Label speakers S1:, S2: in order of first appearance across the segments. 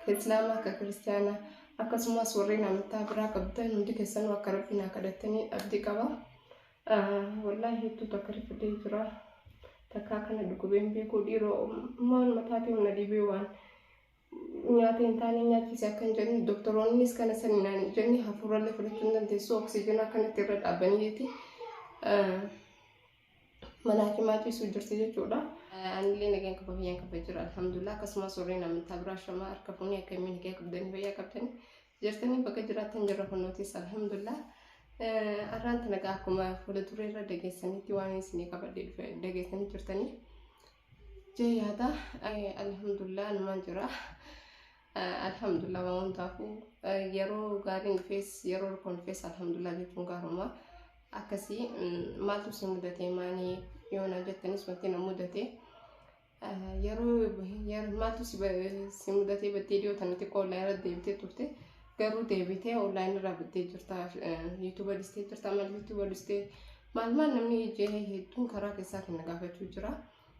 S1: Ka Islaamaa ka Kiristiyaanaa akkasumas warreen amantaa biraa qabdan hundi keessanuu akka Rabbi naa kadhattanii abdii qaba. Wallaahi hedduu takka rifadhee jira. Takkaa kana dhukkubeen beekuu dhiiroo maal mataatii humna dhibee waan nyaata hin taane nyaachise akka hin jenne doktoroonnis kana sani naan hin jenne hafuurallee fudhachuu hin dandeessu oksijiina akkanatti irra dhaabaniiti. Mana hakimaa ciisuu jirti jechuudha. Anillee nagaan qaba fayyaan qaba jira alhamdulillah akkasumas warreen amantaa biraa shamaa harka fuunee akkamiin nagaa qabdanii fayyaa qabdanii jirtanii bakka jiraattan jirra kunnootis alhamdulillah. Arraan tana gaa akkuma fuula duree irra dhageessanitti waan isinii qabadhee dhufe dhageessanii jirtanii. Jee yaada alhamdulillah numaan jira. Alhamdulillah waan hundaafuu yeroo gaariin dhufees yeroo rakkoon dhufees alhamdulillah jechuun gaaruma. Akkasii maaltu si mudate maanii yoo naan jettanis wanti na mudate yeroo maaltu si mudatee baddee dhiyoo tana xiqqoo online irra deebitee turte garuu deebitee online irraa baddee jirta yuutuuba dhistee jirta maal yuutuuba dhistee maal maal namni jee hedduun karaa keessaa kan na gaafachuu jira.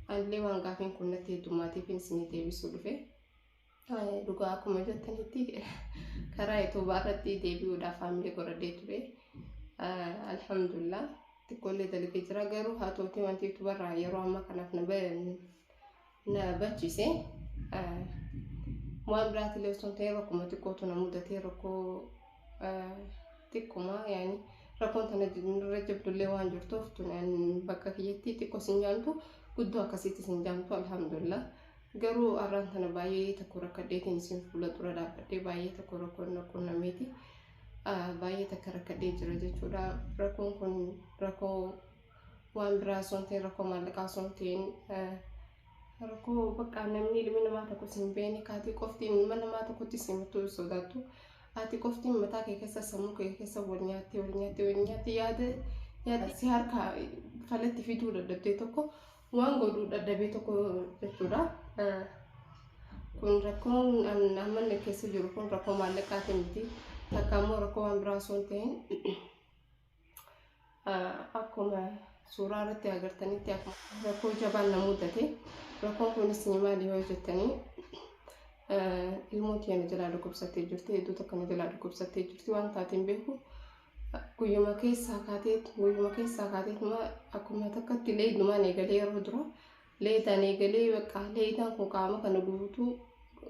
S1: Anillee waan gaafiin kun natti heddummateef isinii deebisuu dhufe. Dhugaa akkuma jettanitti karaa yuutuubaa irratti deebi'uudhaaf haamilee godhadhee ture. Alhamdulillah xiqqoollee dalagee jira garuu haa ta'uutii wanti yuutuubarraa yeroo ammaa kanaaf na bachise waan biraatillee osoo hin ta'in rakkuma xiqqootu na mudatee rakkoo xiqquma yaani rakkoon tana irra jabdullee waan jirtuuf tun bakka kiyyatti xiqqoo sin jaamtu guddoo akkasitti sin jaamtu alhamdulillah. Garuu har'aan tana baay'ee tokko rakkadheetiin isin fuula dura dhaabbadhee baay'ee tokko rakkoon na qunnameeti. Baay'ee takka rakkadhee jira jechuudha. Rakkoon kun rakkoo waan biraa osoo hin ta'in rakkoo maallaqaa osoo hin ta'in rakkoo bakka namni ilmi namaa tokko sin beekne kaatii qofti ilma namaa tokkotti si himattuu sodaattu. Ati qofti mataa kee keessa sammuu kee keessa wal nyaattee wal nyaattee wal nyaattee yaada yaada si harkaa falatti fiduu dadhabdee tokko waan godhuu dadhabee tokko jechuudha. Kun rakkoon amma inni keessa jiru kun rakkoo maallaqaatiin miti. Takka immoo rakkoo waan biraa osoo hin ta'in akkuma suuraa irratti agartanitti rakkoo jabaan na mudate. Rakkoon kunis maali yoo jettanii ilmoon tiyya na jalaa dhukkubsattee jirti. Hedduu takka na jalaa dhukkubsattee jirti waan taateen beeku. Guyyuma keessaa kaatee guyyuma keessaa kaateetuma akkuma takkatti leeydumaan eegalee yeroo dura leeydaan eegalee bakka leeydaan kun qaama kana guutuu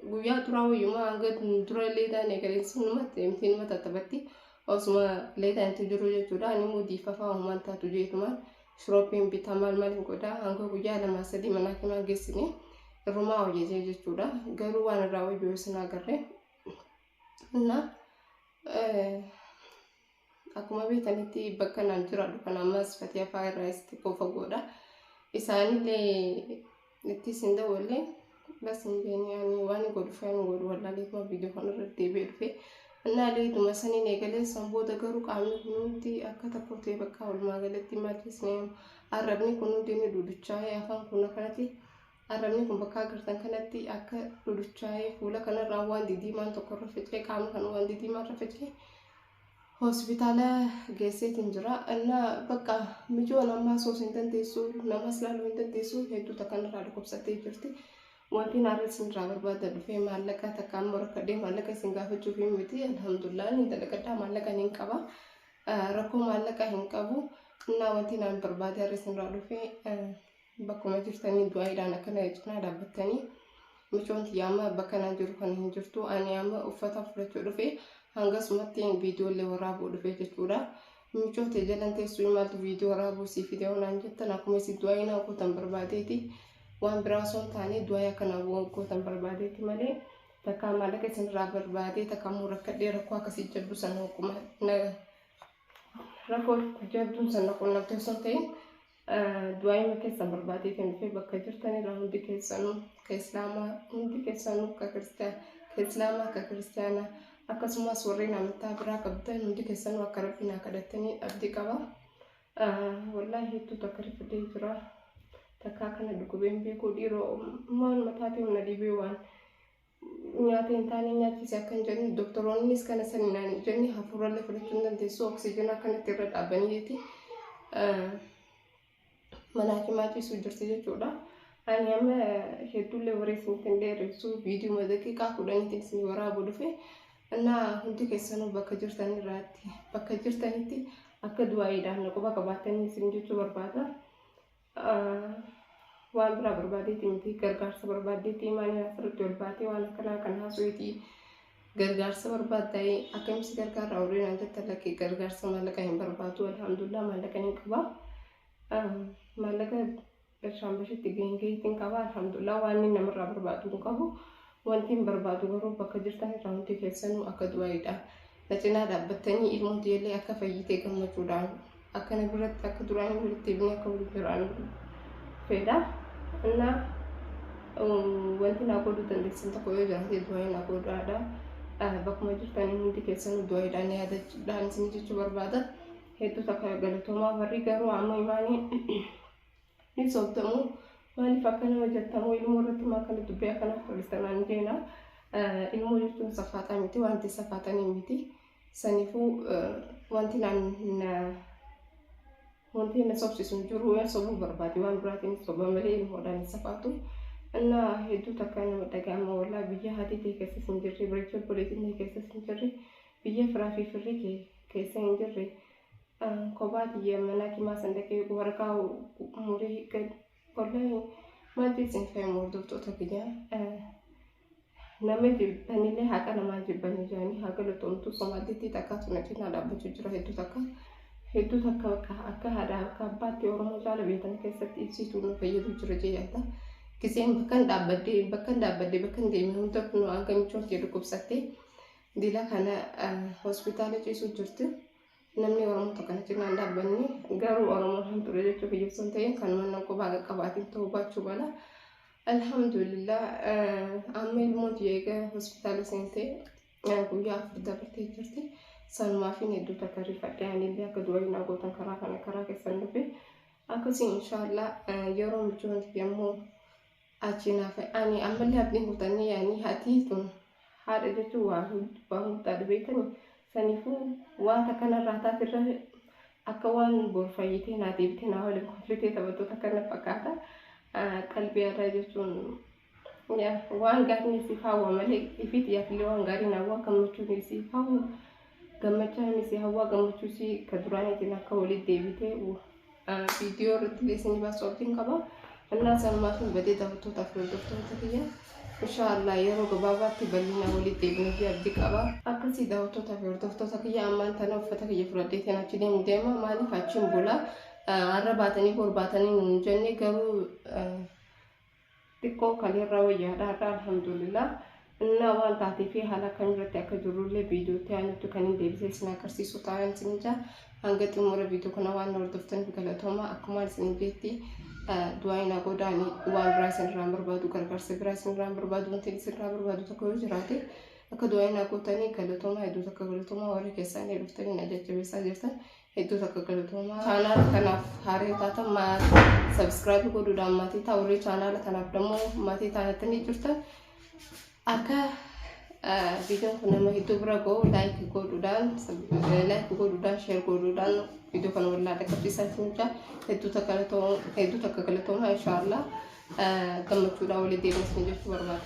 S1: guyyaa duraa wayyuma hanga dura leeydaan eegalee sunumatti deemtee numa tattaphatti osuma leeydaan itti jiru jechuudha. Ani immoo diifafaa homaan taatu jeetumaan shiroopiin bitaa maal maal hin godhaa hanga guyyaa lamaa sadii mana hakimaa geessine irrumaa hojjetee jechuudha. Garuu waan irraa wayyuu isin agarre. Na akkuma beektanitti bakka naan jiraadhu kana ammas Fatiyaa fa'aa irraa xiqqoo fagoodha. Isaanillee itti isin dawwalle bas hin beekne ani waan godhu fa'aan godhu wallaaleetuma viidiyoo kana irra deebi'ee dhufe. Innaa ituma saniin eegalee san booda garuu qaamni kun hundi akka tokko ta'e bakka walumaa galatti maal keessanii arrabni kun hundi ni duduchaa'ee afaan kun akkanatti arrabni kun bakka agartan kanatti akka duduchaa'ee fuula kanarraa waan didiimaan tokko irra faca'ee qaama kana waan didiimaan irra faca'ee hospitaala geesseetiin jira. Innaa bakka mijoon ammaa soos hin dandeessu namas laaluu hin dandeessu hedduu takka irraa dhukkubsattee jirti. Wanti naarra isin irraa barbaada dhufee maallaqa takka amma rakkadhee maallaqa isin gaafachuuf hin miti. Alhamdulillah ni dalagadhaa maallaqa ni qaba. Rakkoo maallaqa hin qabu. Innaa wanti naan barbaade har'a isin irraa dhufee bakkuma jirtanii du'aayiidhaan akkana cinaa dhaabbattanii micoon tiyya amma bakka naan jiru kana hin jirtu. Ani amma uffata fudhachuu dhufe hangasumatti viidiyoolee waraabuu dhufe jechuudha. Micoo ta'e jalan teessuu maaltu viidiyoo waraabuu sii fide naan jettan akkuma isin du'aayii naa gootan barbaadeeti. Waan biraa osoo hin taane du'aayii akka naa gootan barbaadeeti malee takka maallaqa isinirraa barbaadee takka immoo rakkadhee rakkoo akkasii jabduu sana hokkuma rakkoo jabduun sana qunnamtee osoo hin ta'in du'aayii keessan barbaadeetiin dhufee bakka jirtanirraa hundi keessanuu ka islaamaa hundi keessanuu ka ka islaamaa ka kiristiyaanaa akkasumas warreen amantaa biraa qabdan hundi keessanuu akka rabbi naa kadhattanii abdii qaba. Wallaahi hedduu takka rifadhee jira. Takkaa kana dhukkubeen beekuu dhiiroo maal mataatii humna dhibee waan nyaata hin taane nyaachise akka hin jenne doktoroonnis kana sani naan hin jenne hafuurallee fudhachuu hin dandeessu oksijiina akkanatti irra dhaabaniiti. Mana hakimaa ciisuu jirti jechuudha. Ani amma hedduullee waree isinitti hin dheeressu, viidiyoo daqiiqaa 10tiin isin waraabuu dhufe. Innaa hundi keessanuu bakka jirtan irraatti, bakka jirtanitti akka du'aayiidhaan na quba qabaatanii isin jechuu barbaada. Waan biraa barbaadeeti miti, gargaarsa barbaadeeti maaliin asirratti ol baatee waan akkanaa kan haasa'eeti. Gargaarsa barbaaddaa akkamitti gargaara warreen naan jettan, lakkee, gargaarsa maallaqa hin barbaadu. Alhamdulillah, maallaqa ni qaba. Maallaqa bishaan bashitti geengeetiin qaba, alhamdulillah. Waan inni namarraa barbaadu hin qabu. Wanti hin barbaadu garuu bakka jirtan irraa hundi keessanuu akka du'aayiidhaan na cinaa dhaabbattanii, ilmoon illee akka fayyitee gammachuudhaan akka na biratti akka duraanii walitti deebinee akka waliin jiraannu fedha. Innaa wanti naa godhuu dandeessan tokko yoo jiraate du'aayii naa godhaadha. Bakkuma jirtanii hundi keessanuu du'aayiidhaan yaadachuudhaan isin jechuu barbaada. Hedduu takka galatoomaa. Warri garuu amma imaanii ni soobdamu, maaliif akka nama jettamu, ilmoo irratti maa kana dubbii akkana furristanaan jeena. Ilmoo jechuun safaaxaa miti, wanti safaaxanii miti. Saniifuu wanti naan wanti na sobsiisu hin jiru. Yoo sobuu barbaade waan biraatiin soba malee ilmoodhaan hin safaatu. Innaa hedduu takka nama dhaga'ama wallaa, biyya haati ta'e keessas hin jirre, biyya obboleettiin ta'e keessas hin jirre, biyya firaa fi firri keessa hin jirre, kophaa tiyya mana kimaa san dhaqee waraqaa murii gad. Wallahi maaltu isin fayyadu, hordoftoota kiyya? Nama jibbanillee haqa namaa jibbanii jiranii haa galatoomtu. Somaaliitti takkaatu na cinaa dhaabbachuu jira. Hedduu takka, hedduu takka, bakka akka haadha akka abbaatti Oromoo caala biyya keessatti ibsituu nu fayyadu jira jee yaada. Giseen bakkan dhaabbadde, bakkan dhaabbadde, bakkan deeme hunda kun hanga michoon kee dhukkubsattee dila kana hospitaala ciisuu jirti. Namni Oromoo tokko na cinaa hin dhaabbanne. Garuu Oromoon hamtuudha jechuu kiyya osoo hin ta'in, kanuma nan qubaa qaqqabaatiin ta'uu baachuu mala. Alhamdulillah, amma ilmoon tiyya egaa hospitaala seentee guyyaa 4 dabartee jirti. Sanumaafin hedduu takka rifadhe. Anillee akka du'aa naa gootan karaa kana karaa keessan dhufe. Akkasii inshaallah yeroo michoon tiyya immoo achi naaf ani ammallee abdiin kutannee yaanii haati tun haadha jechuun waan guddaadha beektanii. Saniifuu waan takkanarraa taatirra akka waan bor fayyitee naa deebitee naa waliin kolfitee taphattoota akkana fakkaata. Qalbii aadaa jechuun waan gaariin siif hawwa malee ifiiti yaafillee waan gaarii hawwa, gammachuun siif hawwa, gammachaan si hawwa, gammachuu si ka duraaniitiin akka walitti deebitee viidiyoo irratti illee isin baasuu abdiin qaba. Innaa sanumaaf hin badee, daawwattootaaf hordoftoota kiyya. Inshaallah yeroo gabaabaatti bal'ina walitti deebinee abdii qaba. Akkasii daawwattootaa fi hordoftoota kiyya, ammaan tana uffata kiyya fudhadheetiin achi deemu deema. Maaliif achiin bula? Har'a baatanii bor baatanii nuun jenne, garuu xiqqoo kaleerra wayyaadha har'a, alhamdulillah. Innaa waan taatee fi haala akkamirratti akka jirrullee viidiyootti aanutti kan hin deebisee isin agarsiisu ta'an isin jaa. Hanga xumura viidiyoo kana waan hordoftaniif galatooma. Akkuma isin jetti du'aa na godhaani. Waan biraa isin irraa barbaadu, gargaarsa biraa isin irraa barbaadu, wanti isin irraa barbaadu tokko yoo jiraate akka du'aa na gootanii. Galatooma, hedduu takka galatooma. Warri keessaan dhuftanii na jajjabeessaa jirtan, hedduu takka galatooma. Chaanaala kanaaf haaraa taatan subscribe godhuudhaan maatii ta'a. Warri chaanaala kanaaf dammoo maatii taatanii jirtan, akka viidiyoon kun nama hedduu bira ga'u like godhuudhaan, share godhuudhaan viidiyoo kana walaa dhaqqabsiisaa jira. Hedduu takka galatooma. Inshaallah gammachuudhaan walii deebisni jechuu barbaada.